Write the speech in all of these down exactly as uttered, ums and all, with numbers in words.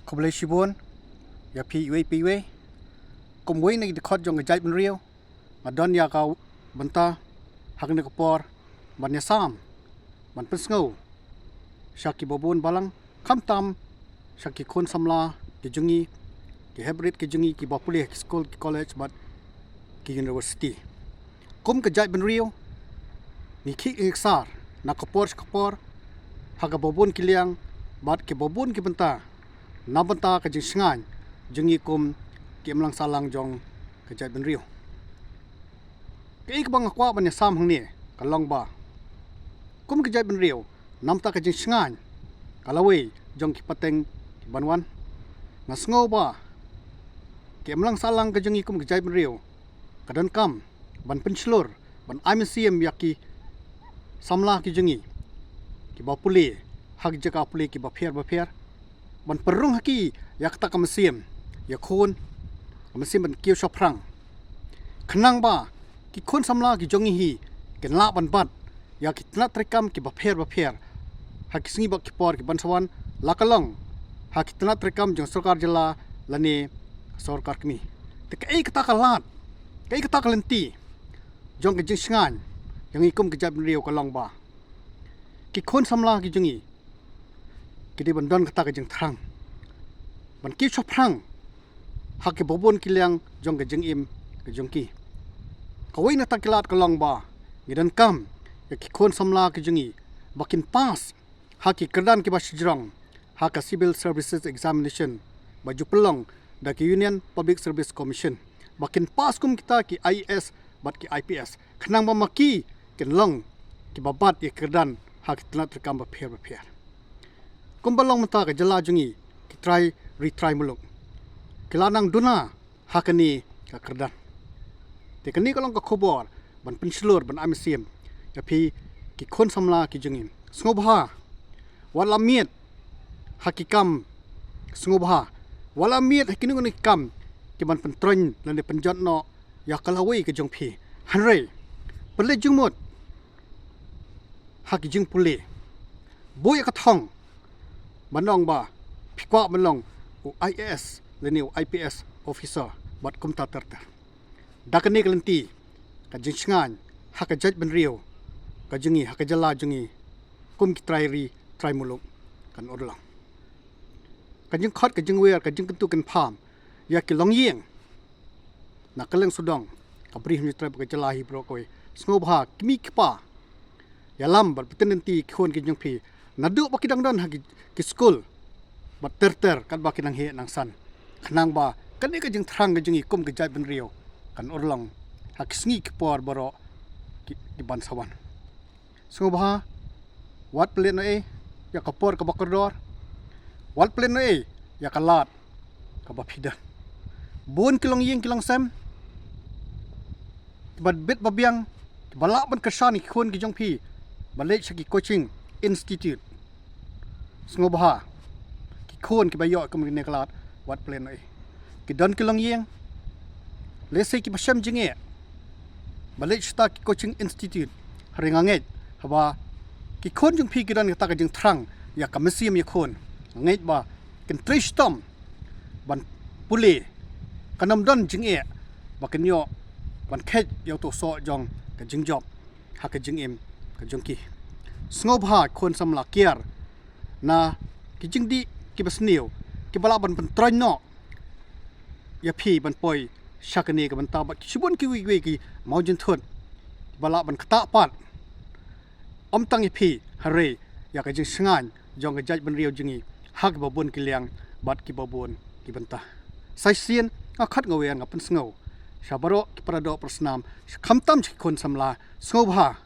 Khublei shibun ïa phi iwei pa iwei. Kum uwei na ki dkhot jong ka jaitbynriew, nga don ïa ka bynta ha kane ka por ban ïasam, ban pynsngew sha kiba bun balang, khamtam sha ki khun samla ki jong ngi, ki heprit ki jong ngi kiba pule ha ki skul, ki college bad ki university. Kum ka jaitbynriew, ngi khih ngi ksar na ka por sha ka por ha kaba bun ki liang bad kiba bun ki bynta, na bynta ka jingshngaiñ jong ngi kum ki imlang sahlang jong ka jaitbynriew. Kaei kaba nga kwah ban ïasam hangne ka long ba, kum ka jaitbynriew, na bynta ka jingshngaiñ ka lawei jong ki pateng kiban wan, nga sngew ba ki imlang sahlang ka jong ngi kum ka jaitbynriew ka donkam ban pynshlur, ban ai mynsiem ïa ki samla ki jong ngi kiba pule ha ki jaka pule kiba pher ba pher, ban pynrung ha ki ïa kata ka mynsiem ïakhun, ka mynsiem ban kiew shaphrang, khnang ba ki khun samla ki jong ngi hi kin lah ban bat ïa ki tnat treikam kiba pher ba pher ha ki sngi bad ki por kiban sa wan, la ka long ha ki tnat treikam jong sorkar jylla lane sorkar kmie. Te kaei kata ka lad, kaei kata ka lynti jong ka jingshngaiñ jong ngi kum ka jaitbynriew ka long ba, ki khun samla ki jong ngi ki dei ban don kata ka jingthrang ban kiew shaphrang ha kiba bun ki liang jong ka jingim ka jong ki. Kawei na kata ki lad ka long ba, ngi donkam ïa ki khun samla ki jong ngi ba kin pass ha ki kyrdan kiba shajrong ha ka Civil Services Examination ba ju pynlong da ki Union Public Service Commission, ba kin pass kum kita ki I A S bad ki I P S, khnang ba ma ki kin long kiba bat ïa ki kyrdan ha ki tnat treikam ba pher ba pher. Kumba long mynta ka jylla jong ngi, ki trai ri trai muluk ki la nang duna ha kane ka kyrdan. Te kane ka long ka khubor ban pynshlur, ban ai mynsiem ïa phi ki khun samla ki jong ngi. Sngewbha wat la miet ha ki kam, sngewbha wat la miet ha kino kino ki kam kiban pyntroiñ lane pynjot noh ïa ka lawei ka jong phi. Hynrei pynleit jingmut ha ki jingpule, buh ïa ka thong ban ong ba phi kwah ban long u I A S lane u I P S officer bad kumta ter ter. Da kane ka lynti, ka jingshngaiñ ha ka jaitbynriew ka jong ngi, ha ka jylla jong ngi, kum ki trai ri trai muluk kan urlong. Ka jingkhot ka jingwer, ka jingkyntu kynpham ïa ki longïing na kylleng sawdong ka Bri Hynñiewtrep, ka jylla hi baroh kawei. Sngewbha kmie ki kpa, ïalam bad pyntngen lynti ïa ki khun ki jong phi naduh ba ki dang don ha ki, ki skul bad ter ter katba ki nang heh nang san, khnang ba kane ka jingthrang ka jong ngi kum ka jaitbynriew kan urlong ha ki sngi ki por baroh ki, kiban sa wan. Sngewbha wat pynleit noh ei ïa ka por kaba kordor, wat pynleit noh ei ïa ka lad kaba phi don. Bun ki longïing ki longsem kiba bit ba biang kiba lah ban kyrshan ïa ki khun ki jong phi ban leit sha ki coaching institute. Sngewbha ki khun kiba ïoh kum kine ki lad, wat pynleit noh ei. Ki don ki longïing, lehse kiba shem jingeh ban leit sha kita ki coaching institute. Hynrei nga ngeit haba ki khun jong phi ki don kata ka jingthrang ïa ka mynsiem ïakhun, nga ngeit ba kin trei shitom ban pule, kan ym don jingeh ba kin ïoh ban kheit ïa uto u soh jong ka jingjop ha ka jingim ka jong ki. Sngewbha khun samla, kiar na ki jingdih kiba sniew kiba lah ban pyntroiñ noh ïa phi ban poi sha kane ka bynta bad ki shibun kiwei kiwei ki mawjynthut kiba lah ban ktah pat, ym tang ïa phi hynrei ïa ka jingshngaiñ jong ka jaitbynriew jong ngi ha kiba bun ki liang bad kiba bun ki bynta. Sa shisien nga khot nga wer, nga pynsngew sha baroh ki paradoh parasnam, khamtam sha ki khun samla, sngewbha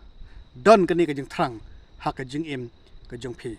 don kane ka jingthrang ha ka jingim ka jong phi.